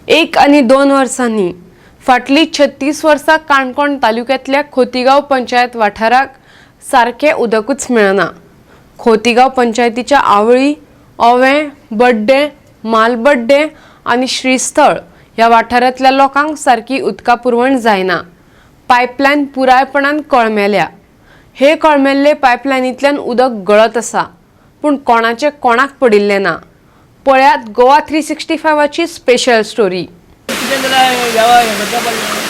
एक आनी 2 वर्सां न्ही, फाटलीं 36 वर्सां काणकोण तालुक्यांतल्या खोतीगांव पंचायत वाठाराक सारकें उदकूच मेळना. खोतीगांव पंचायतीच्या आवळी, ओवें, बड्डें, मालबड्डें आनी श्रीस्थळ ह्या वाठारांतल्या लोकांक सारकी उदका पुरवण जायना. पायपलायन पुरायपणान कळमेल्या. हे कळमेल्ले पायपलायनींतल्यान उदक गळत आसा, पूण कोणाचें कोणाक पडिल्लें ना. पळयात गोवा 365ची स्पेशल स्टोरी. कितें जाल्यार हें करता पडलें.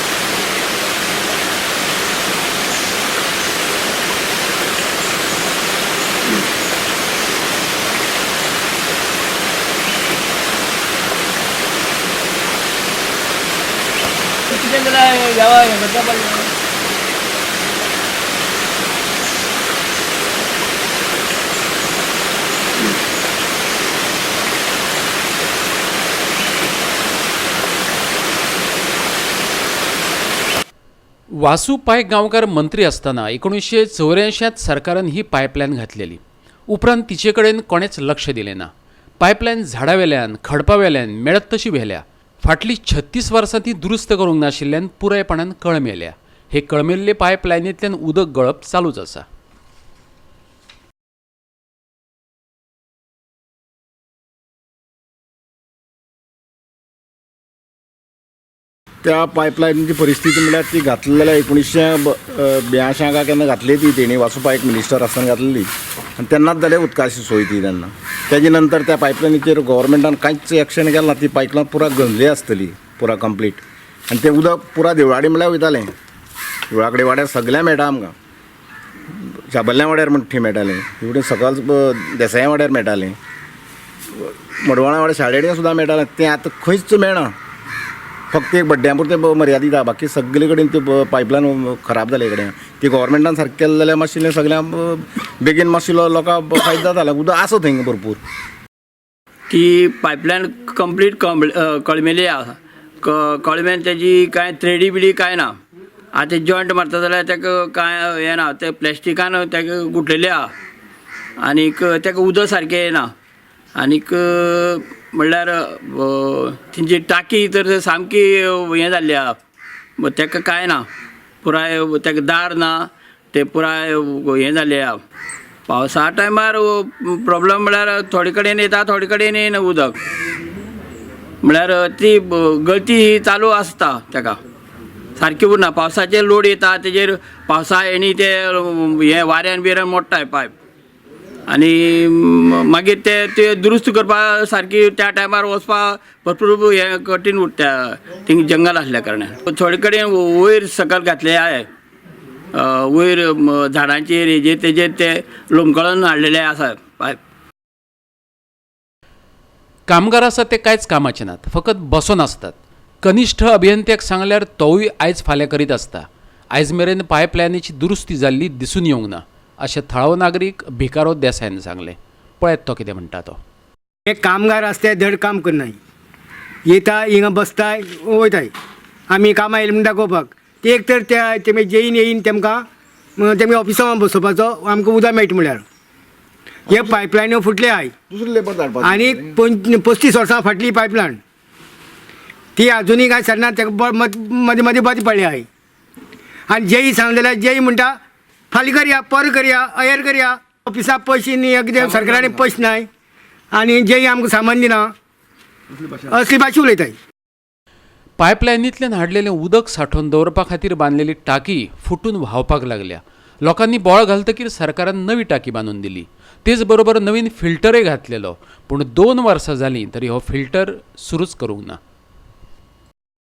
कितें जाल्यार हें करता पडलें. वासू पाय गांवकार मंत्री आसतना 1984 सरकारान ही पायपलायन घातलेली. उपरांत तिचे कडेन कोणेच लक्ष दिलें ना. पायपलायन झाडा वेल्यान, खडपा वेल्यान मेळत तशी व्हेल्या. फाटलीं 36 वर्सां ती दुरुस्त करूंक नाशिल्ल्यान पुरायपणान कळमेल्या. हे कळमेल्ले पायपलायनींतल्यान उदक गळप चालूच आसा. त्या पायपलायनीची परिस्थिती म्हळ्यार ती घातली जाल्यार 1982 काय केन्ना घातली ती तेणी, वासू पायक मिनिस्टर आसतना घातलेली आनी तेन्नाच जाले उदकाची सोय ती तेन्ना. तेजे नंतर त्या पायपलायनीचेर गव्हर्मेंटान कांयच एक्शन केलें ना. ती पायपलायन पुरा गंजली आसतली पुरा कंप्लीट आनी तें उदक पुरा देवळाडी म्हळ्यार वयतालें. देवळाकडे वाड्यार सगळ्यां मेळटा आमकां. शाबल्ल्या वाड्यार म्हण थंय मेळटालें, इवडें सकल देसाया वाड्यार मेळटालें, मडवळा वाड्यार शाळेडे सुद्दां मेळटालें. तें आतां खंयच मेळना, फक्त एक बड्ड्यां पुरतें मर्यादीत आहा, बाकी सगळे कडेन ते पायपलायन खराब जाले कडेन. ती गव्हर्मेंटान सारकें केलें जाल्यार मातशें सगळ्यांक बेगीन मातशें लोकांक फायदो जातालो. उदक आसा थंय भरपूर. ती पायपलायन कंप्लीट कळमेली आसा. कळमेन तेजी कांय थ्रेडी बिडी कांय ना. आतां जॉयंट मारता जाल्यार ताका कांय हें ना, ते प्लॅस्टिकान ताका गुटलेले आहा आनीक ताका उदक सारकें येना. आनीक म्हणल्यार तेंची टाकी तर सामकी हें जाल्ली आहा, ताका कांय ना, पुराय ताका दार ना, ते पुराय हें जाल्लें आहा. पावसा टायमार प्रोब्लम म्हळ्यार थोडे कडेन येता, थोडे कडेन येना उदक, म्हळ्यार ती गळती ही चालू आसता, ताका सारकी उरना. पावसाचेर लोड येता तेजेर, पावसा येणी ते हें वाऱ्यान बिऱ्यान मोडटाय पायप आनी मागीर ते ते दुरुस्त करपा सारकी त्या टायमार वचपा भरपूर हें कठीण उरता, थिंग जंगल आसल्या कारणान. थोडे कडेन वयर सकयल घातले आहे, वयर झाडांचेर हेजेर तेजेर ते लोंबकळून हाडलेले आसा पायप. कामगार आसा ते कांयच कामाचे नात, फकत बसून आसतात. कनिश्ठ अभियंत्याक सांगल्यार तोवूय आयज फाल्यां करीत आसता. आयज मेरेन पायपलायनीची दुरुस्ती जाल्ली दिसून येवंक ना, अशें थळावो नागरीक भिकारो देसायन सांगलें. पळयात तो कितें म्हणटा तो. हे कामगार आसता धड काम करनाय, येता हिंगा बसताय वयताय. आमी कामां येयले म्हण दाखोवपाक ते एक तर त्या तेमी जेईन येईन तेमकां तेमी ऑफिसां बसोवपाचो, आमकां उदक मेळटा म्हळ्यार हे पायपलायन्यो फुटले आहाय. दुसरे लेबर धाडपाक आनी 35 वर्सां फाटली पायपलायन ती आजुनूय कांय सरना, ताका मदीं मदीं बरें पडले आहाय. आनी जेई सांगलें जाल्यार जेई म्हणटा फाल्यां करया, पर करया, अयर करया. ऑफिसाक पयशे न्ही, कितें सरकारान पयशे नाय आनी जेई आमकां सामान दिना, असली भाशा उलयताय. पायपलायनींतल्यान हाडलेलें उदक सांठोवन दवरपा खातीर बांदलेली टाकी फुटून व्हांवपाक लागल्या. लोकांनी बोळ घालतकीर सरकारान नवी टाकी बांदून दिली, तेच बरोबर नवीन फिल्टरय घातलेलो, पूण 2 वर्सां जालीं तरी हो फिल्टर सुरूच करूंक ना.